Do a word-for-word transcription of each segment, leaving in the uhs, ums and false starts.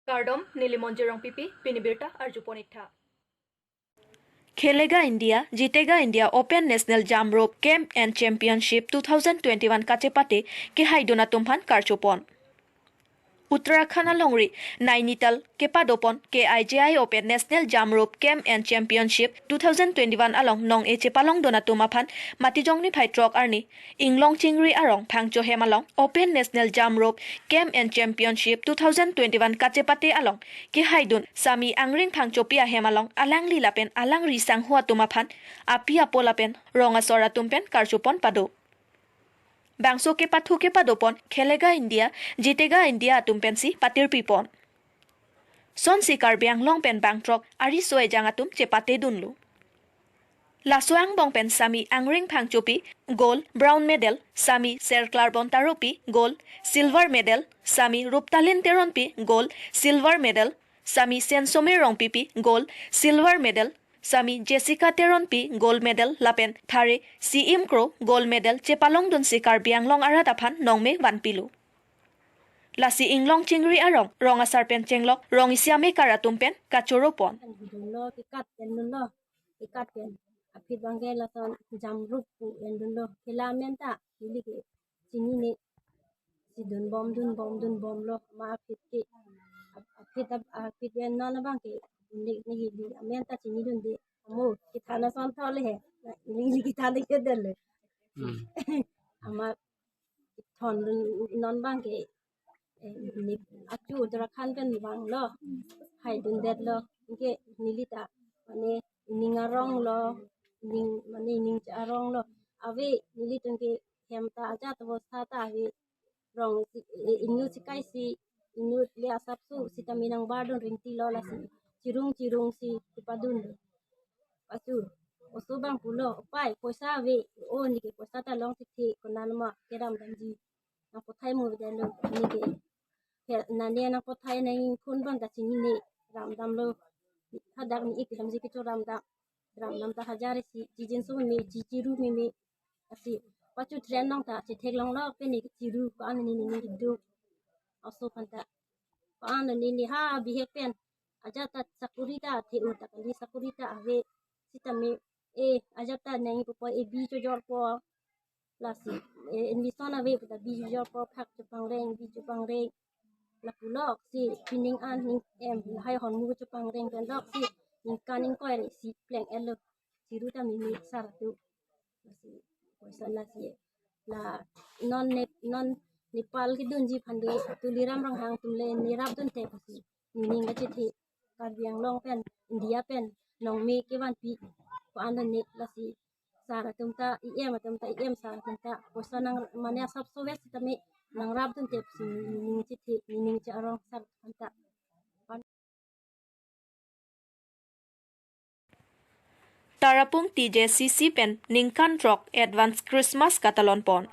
Kardom, neli Monjir Rongpipi, pini birta arjupon iktha. Khelega India, Jitega India Open National Jump Rope Camp and Championship two thousand twenty-one kachepate kehaidun atum aphan karchopon. Uttarakhand alongri Nainital kepadopon K I J I Open National Jump Rope Camp and Championship two thousand twenty-one along nong-e chepalongdun atum aphan Matijong niphai throk arni Inglong Chingri arong Phangcho hem along Open National Jump Rope Camp and Championship two thousand twenty-one kachepate along kehaidun Sami Angring Phangchopi ahem along alangli lapen alangri sangho atum aphan api apo lapen rong asor atum pen karchopon pado. Bangso kepathu kepadopon Khelega India, Jitega India atum pensi patirpipon. Sonsi Karbi Anglong pen bangthrok ariso ejang atum chepatedunlo. Laso angbong pen Sami Angring Phangchopi, gold, brown medal, Sami Serklar Bontaropi, gold, silver medal, Sami Ruptalin Teronpi, gold, silver medal, Sami Sensomir Rongpipi, gold, silver medal, Sami Jessica Teronpi, gold medal, lapen Thare Siim Kro, gold medal chepalongdunsi Karbi Anglong arat aphan nongme vanpilo. Lasi Inglong Chingri arong, rong asar pen chenglok, rong isi amekar atum pen kachoropon. Dunlo, kekat pen dunlo, kekat pen. Aphi bangke lason jump rope pu en dunlo, khela amen ta, neli ke chinine, si dunbom, dunbom, dunbomlo, ma aphi ke, ap-, aphi ta, aphi ke non abangke, neli, neli di, amen ta chinidunde, amo, kethana son thole he, neli kethana ke dele. Hmm. Ama, thondun non abangke, eh, ne achu Uttarakhand pen vanglo, haidundetlo, anke neli ta, mane, ining aronglo, ining, mane, ining che aronglo, ave, nelitum ke hem ta ajat avostha ta ave, rong si, eh, inut si kaisi, inut le asapso sitame nangbardun ringtilo lasi, chirung chirung si kepadunlo. Achu, oso abang pulo, opai, poisa ave, o neli ke poisa ta long titi, konat ma, keram damji. Nangpothai mo delo, neli ke. He, nane nangpothai nangkhun abang ta chinine, ramdamlo. Hadak ne ik damji kecho ramdam. Ramdam ta hajar isi, chijinso meme, chichiru meme. Lasi, pachu train along ta, chetheklonglo, pen ne chiru, ko-an ne ne ne duk. Oso aphan ta. Ko-an ne ne ha, bihek pen. Ajat ta sakuri ta, the-o ta kali sakuri ta ave. Sitame, eh, ajat ta nangpo, eh, bi chojorpo. Lasi, eh, admission ave puta bi chojorpo, phak chopangreng, bi chopangreng. Lapuloksi pining an ning em, lahai ahormu chopangreng pen loksi ningkan ingkoi ra isi pleng-etlo. Chiru ta meme sar atum. Lasi, poisa lasi. La non ne, non Nepal kedunji aphan de Tuliram Ronghang atum le nerapdun te pusi. Nening kachethe Karbi Anglong pen, India pen, nongme kevanpi, ko-an ne lasi sar atum ta, E M atum ta, E M sar atum ta, poisa nang mane asapso vet sitame nangrapdun te pusi nening chethe, nening che arong sar atum ta. Tarapung T J C C pen ningkan throk advance Christmas katalonpon.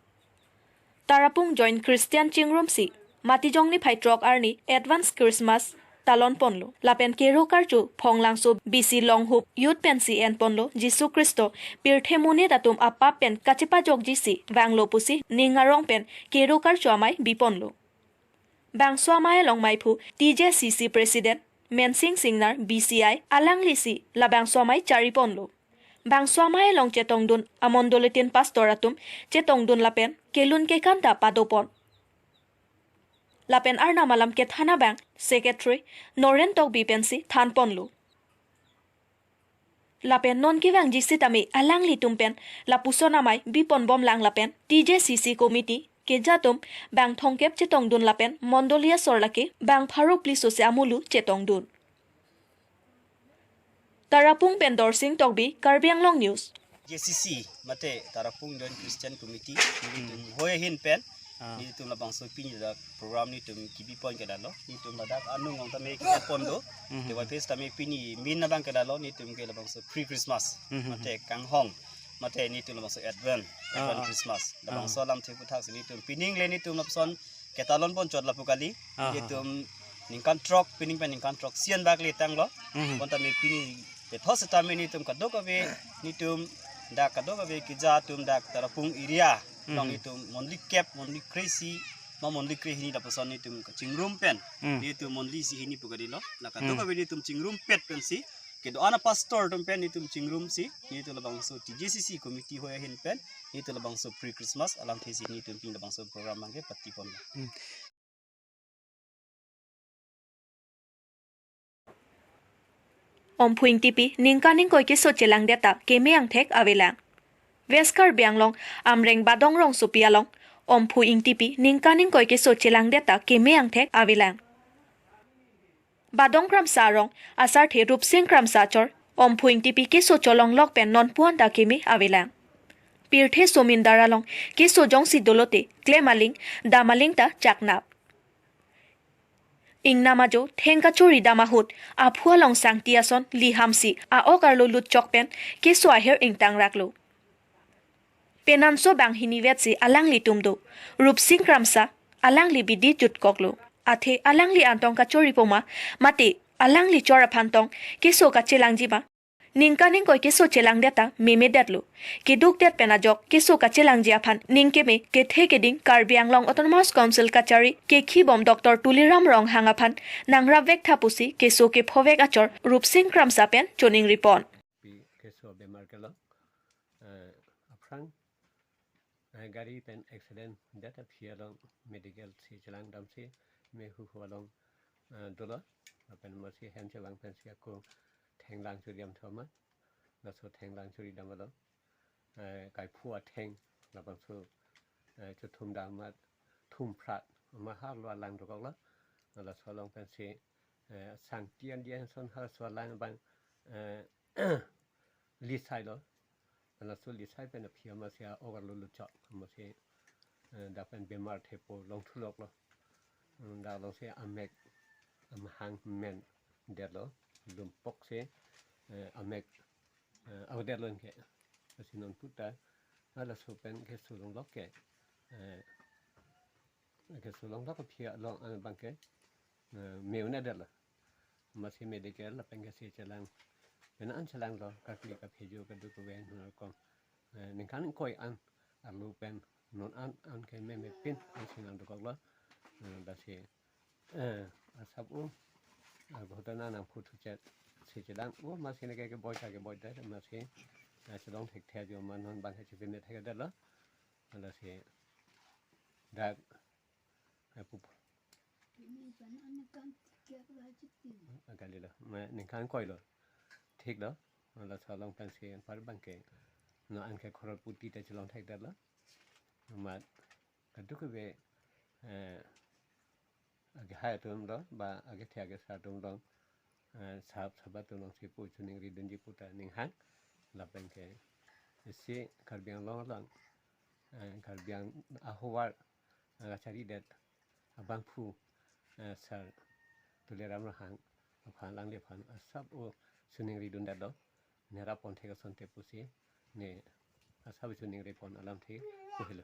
Tarapung Joint Christian Chingrumsi, Matijong niphai throk arni advance Christmas talonponlo. Lapen kero karcho Phonglangso B C Longhup Youth pensi enponlo, Jisu Khristo pirthe monit atum apap pen kachepajokjisi vanglo pusi ning arong pen kero karcho amei biponlo. Bangso amei along meiphu T J C C President Mensing Singnar B C I alanglisi labangso amei chariponlo. Bangso amei along chetongdun amondolitin pastor atum chetongdun lapen kelun kekan ta padopon. Lapen Arnam alam kethan abang Secretary Noren Tokbi pensi thanponlo. Lapen non kevangji sitame alanglitum pen lapuson amei biponbomlang lapen T J C C Committee keja atum bang thomkep chetongdun lapen mondoli asor lake bang pharo phli sose amulu chetongdun. Tarapung pen Dorsing Tokbi, Karbi Anglong News. J C C, mate Tarapung Joint Christian Committee, nelitum hoi ahin pen, ah, nelitum labangso pini ladak program nelitum kebipon ke dalo, nelitum ladak anung ong tame kebipon do, mhm, te wapis tame pini min abang ke dalo, nelitum ke labangso pre-Christmas, mhm, mate kanghong, mate nelitum labangso Advent, Advent, ah, Christmas, ah, labangso alam theputhak si nelitum pining le nelitum lapuson ketalonpon chot lapu kali. Aha. Nelitum ningkan throk, pining pen ningkan throk sian bak le tanglo. Mhm. Bonta me pini pethot setame nelitum kadokave, nelitum dak kadokave keja atum dak Tarapung area along, mhm, nelitum mondoli kep, mondoli kre-isi, Mo mondoli kre hini lapuson nelitum kachingrum pen. Hmm. Nelitum mondoli isi hini pu kadilo. La kadokave nelitum chingrumpet pensi kedo-an apastor atum pen nelitum chingrumsi nelitum labangso T J C C committee ahoi ahin pen nelitum labangso pre-Christmas alamthe si nelitum pini labangso program abangke patipon. Hmm. Omphu Ingtipi ningkan ingkoi keso chelangdet ta keme angthek avelang. West Karbi Anglong Amreng Badong rongsopi along Omphu Ingtipi ningkan ingkoi keso chelangdet ta keme angthek avelang. Badong Kramsa arong asarthe Rupsing Kramsa achor Omphu Ingtipi keso cholonglok pen nonpu-an ta keme avelang. Pirthe Somindar along keso jongsi dolote klem aling dam aling ta chaknap. Ingnam ajo theng kachori dam ahut aphu along sangti ason lihamsi a-ok arlo lutchok pen keso aher ingtangraklo. Penanso banghini vetsi alanglitum do. Rupsing Kramsa alangli bidi jutkoklo. Athe alangli antong kachori poma mate alangli chor aphan tong keso kachelangji ma? Ningkan ingkoi keso chelangdet ta memedetlo. Kedukdet pen ajok keso kachelangji aphan ning keme kethe keding Karbi Anglong Autonomous Council kachari kekhibom Doctor Tuliram Ronghang aphan nangrapvek tha pusi keso kephovek achor Rupsing Kramsa pen choningripon. Pi keso bemar kelong, eh, aphrang, eh, gari pen accident det aphi along medical si chelangdamsi me huhu along, eh, dolo. Lapen masi hem chevang pensi ako thenglang chori dam thoma. Laso thenglang chori dam along, eh, kaiphu atheng labangso, eh, chothum dam amat thum phrat ma harlo alang dokoklo. Laso along pensi, eh, sangti an dian son halaso alang abang, eh, lisailo. Laso lisai pen aphi amatsi a-ok arlo lutchok amatsi, eh, dak pen bemar thepo longthuloklo. Hmm, dak alongsi amek amahang mendetlo, lumpoksi, eh, amek, eh, avedetlo anke. Lasi non puta halaso pen keso longlok ke, eh, keso longlok aphi along an abangke, eh, me-un-edetlo. Masi medical lapen kesi chelang, pen an chelanglo, kakli kaphejo kadokave nonkom, eh, ningkan ingkoi an arlo pen non an an ke memepin ansi nangdokoklo. Eh, lasi, eh, asap u, ah, ghotona nangphu thuchot si chelang u, masi neke keboi ta keboidet, masi, eh, chelong thekthe ajo ma non abangke chepemet thekdetlo. Lasi dak, eh, pup- Akalilo, ma ningkan ingkoilo. Thiklo, laso along pensi anpar abangke non anke khorot puti ta chelong thekdetlo. Amat kadokave, eh, agehai atum lo, ba agethe agesa atum lo, eh, sahap sahaba atum longsi pu choningridunji puta ninghang. Lapenke isi Karbi Anglong along, eh, Karbi Ang-, ahavar, eh, kacharidet abangphu, eh, Sir Tuliram Ronghang aphan alangliphan asap u choningridundetlo. Nerapon thek asonte pusi ne asap choningripon alamthe pu helo.